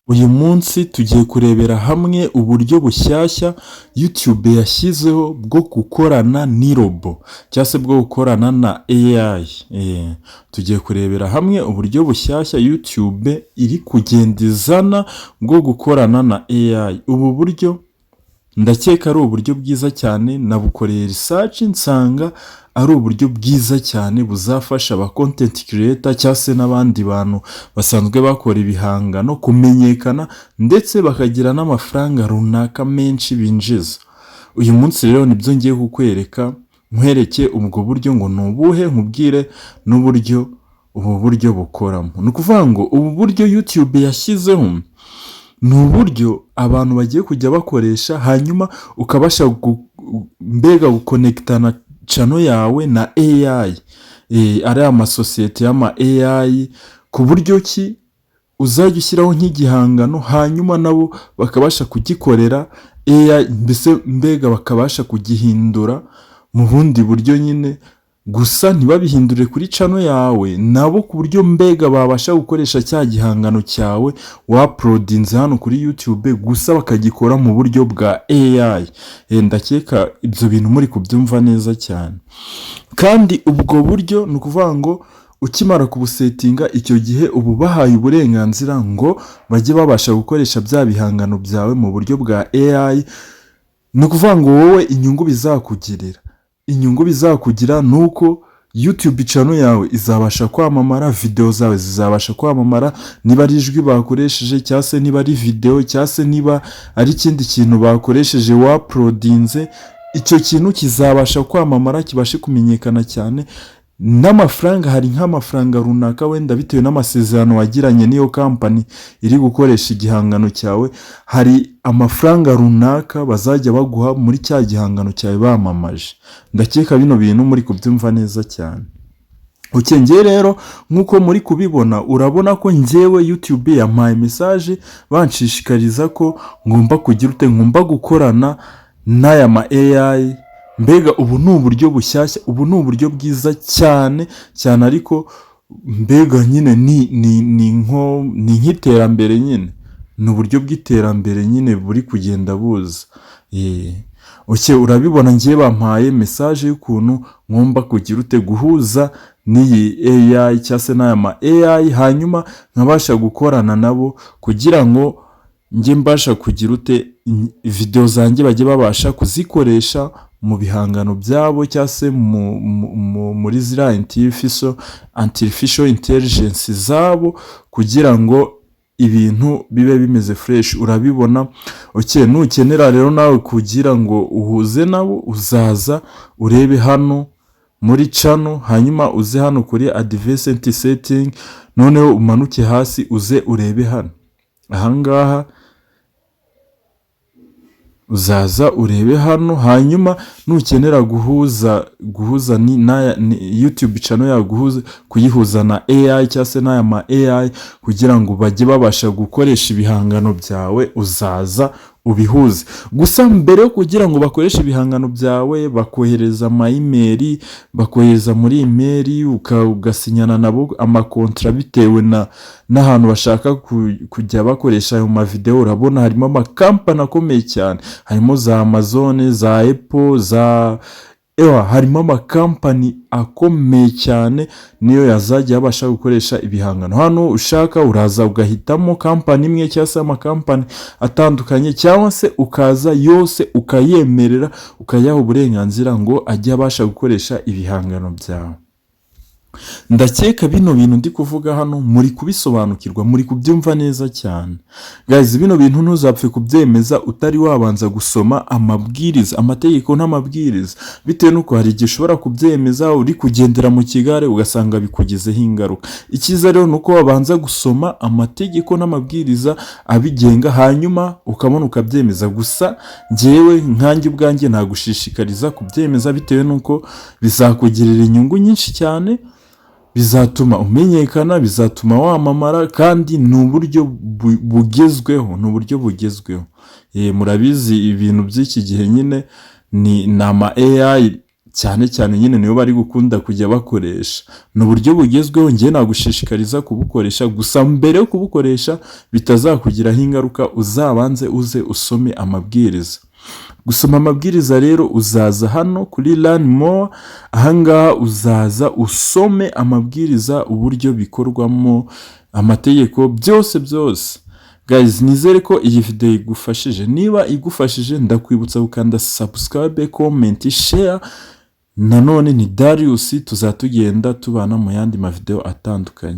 Uyu munsi tugiye kurebera hamwe uburyo bushyashya YouTube yashyizeho bwo gukorana n'irobo cyangwa se bwo gukorana na AI. Tugiye kurebera hamwe uburyo bushyashya YouTube iri kugenda izana bwo gukorana na AI. Ubu buryo ndakeka ari uburyo bwiza cyane, nabukoreye research nsanga ari uburyo bwiza cyane buzafasha aba content creator cyangwa se n'abandi bantu basanzwe bakora ibihangano kumenyekana, ndetse bakagira n'amafaranga runaka menshi binjiza. Uyu munsi rero nibyo ngiye kukwereka, nkwereke ubwo buryo ngo ni ubuhe, nkubwire n'uburyo ubu buryo bukoramo. Ni ukuvuga ngo ubu buryo YouTube yashyizeho ni uburyo abantu bagiye kujya bakoresha, hanyuma ukabasha mbega guconnectana channel yawe na AI, ariya masosiyete y'ama AI, ku buryo ki uzajya ushyiraho nk'igihangano, hanyuma nabo bakabasha kugikorera AI, mbese mbega bakabasha kugihindura mu bundi buryo nyine, gusa ntibabihindure kuri channel yawe nabo, ku buryo mbega babasha gukoresha cya gihangano cyawe wauploadinze hano kuri YouTube, gusa bakagikora mu buryo bwa AI. Ndakeka ibyo bintu muri kubyumva neza cyane. Kandi ubwo buryo, ni ukuvuga ngo ukimara kubusettinga, icyo gihe uba ubahaye uburenganzira ngo bajye babasha gukoresha bya bihangano byawe mu buryo bwa AI. Ni ukuvuga ngo wowe inyungu bizakugira ni uko YouTube channel yawe izabasha kwamamara, videwo zawe zizabasha kwamamara, niba ari ijwi bakoresheje, cyangwa se niba ari videwo, cyangwa se niba ari ikindi kintu bakoresheje wauploadinze, icyo kintu kizabasha kwamamara, kibashe kumenyekana cyane. N'amafaranga, hari nk'amafaranga runaka wenda bitewe n'amasezerano wagiranye n'iyo kampani iri gukoresha igihangano cyawe, hari amafaranga runaka bazajya baguha muri cya gihangano cyawe bamamaje. Ndakeka bino bintu muri kubyumva neza cyane. Okay, ngewe rero nk'uko muri kubibona, urabona ko ngewe YouTube yampaye message banshishikariza ko ngomba kugira ute, ngomba gukorana n'aya ma AI. Mbega ubu ni uburyo bushyashya, ubu ni uburyo bwiza cyane cyane, ariko mbega nyine ni nk'iterambere nyine, ni uburyo bw'iterambere nyine buri kugenda buza. Okay, urabibona ngewe bampaye message y'ukuntu ngomba kugira ute, guhuza n'iyi AI cyangwa se n'aya ma AI, hanyuma nkabasha gukorana nabo kugira ngo njye mbasha kugira ute, videwo zanjye bajye babasha kuzikoresha mu bihangano byabo cyangwa se muri ziriya artificial intelligence zabo, kugira ngo ibintu bibe bimeze fresh. Urabibona. Okay, nukenera rero nawe kugira ngo uhuze nabo, uzaza urebe hano muri channel, hanyuma uze hano kuri advanced setting, noneho umanuke hasi uze urebe hano ahangaha, uzaza urebe hano, hanyuma nukenera guhuza ni YouTube channel yawe, kuyihuza na AI cyangwa se n'aya ma AI, kugira ngo bajye babasha gukoresha ibihangano byawe, uzaza ubihuze. Gusa mbere yo kugira ngo bakoreshe ibihangano byawe, bakohereza ama email, bakohereza muri email, ugasinyana nabo amakontra bitewe n'ahantu bashaka kujya bakoresha ayo mavidewo. Urabona harimo amakampani akomeye cyane, harimo za Amazon, za Apple, za ewa, harimo amakampani akomeye cyane, niyo yazajya abasha gukoresha ibihangano. Hano ushaka uraza ugahitamo kampani imwe cyangwa se amakampani atandukanye, cyangwa se ukaza yose ukayemerera, ukayaha uburenganzira ngo ajye abasha gukoresha ibihangano byawe. Ndakeka bino bintu ndi kuvuga hano muri kubisobanukirwa, muri kubyumva neza cyane. Guys, bino bintu ntuzapfe kubyemeza utari wabanza gusoma amabwiriza, amategeko n'amabwiriza, bitewe n'uko hari igihe ushobora kubyemeza uri kugendera mu kigare, ugasanga bikugizeho ingaruka. Icyiza rero ni uko wabanza gusoma amategeko n'amabwiriza abigenga, hanyuma ukabona ukabyemeza. Gusa njyewe nkanjye ubwanjye nagushishikariza kubyemeza, bitewe n'uko bizakugirira inyungu nyinshi cyane, bizatuma umenyekana, bizatuma wamamara, kandi ni uburyo bugezweho, ni uburyo bugezweho. Murabizi ibintu by'iki gihe nyine ni ama AI. Cyane cyane nyine niyo bari gukunda kujya bakoresha. Ni uburyo bugezweho, ngewe nagushishikariza kubukoresha. Gusa mbere yo kubukoresha, bitazakugiraho ingaruka, uzabanze uze usome amabwiriza. Gusoma amabwiriza rero, uzaza hano kuri "Learn more". Ahangaha uzaza usome amabwiriza, uburyo bikorwamo, amategeko, byose byose. Guys, nizere ko iyi video igufashije. Niba igufashije, ndakwibutsa gukanda subscribe, comment, share. Nanone ni Darius, tuzatugenda tubana mu yandi mavideo atandukanye.